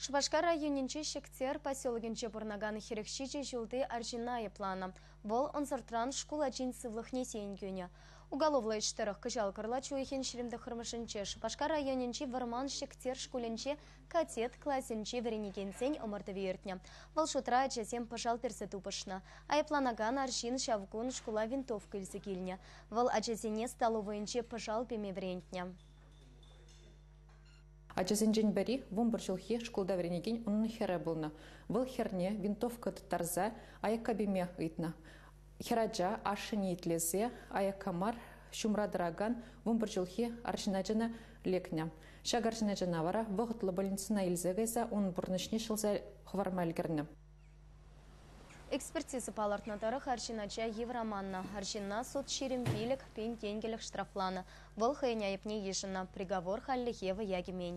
Шупашкар районӗнчи Ҫӗктер поселокӗнче пурӑнакан 47 ҫулти арҫынна айӑпланӑ. Вӑл ӑнсӑртран шкул ачин сывлӑхне сиен кӳнӗ. Уголовлӑ ӗҫ тӑрӑх кӑҫал кӑрлач уйӑхӗн 29-мӗшӗнче Шупашкар районӗнчи Вӑрман Ҫӗктер шкулӗнче кадет класӗнче вӗренекенсен ӑмӑртӑвӗ иртнӗ. Вӑл шутра ачасем пӑшал персе тупӑшнӑ. Айӑпланакан арҫын ҫав кун шкула винтовка илсе килнӗ. Вӑл ачасене столовӑйӗнче пӑшал пеме вӗрентнӗ. Ачасенчен пӗри 11 ҫулхи шкулта вӗренекен унӑн хӗрӗ пулнӑ. Вӑл хӗрне винтовка тыттарса аякка пеме ыйтнӑ. Хӗрача ашшӗне итлесе аякка мар ҫумра тӑракан 11 ҫулхи арҫын ачана лекнӗ. Ҫак арҫын ачана вара вӑхӑтлӑ больницӑна илсе кайса унӑн пурнӑҫне ҫӑлса хӑварма ӗлкӗрнӗ. Экспертиза палӑртнӑ тӑрӑх, арҫын ача йывӑр аманнӑ. Арҫынна суд 25 000 тенкӗлӗх штрафланӑ. Вӑл хӑйӗн айӑпне йышӑннӑ. Приговор хальлӗхе вӑя кӗмен.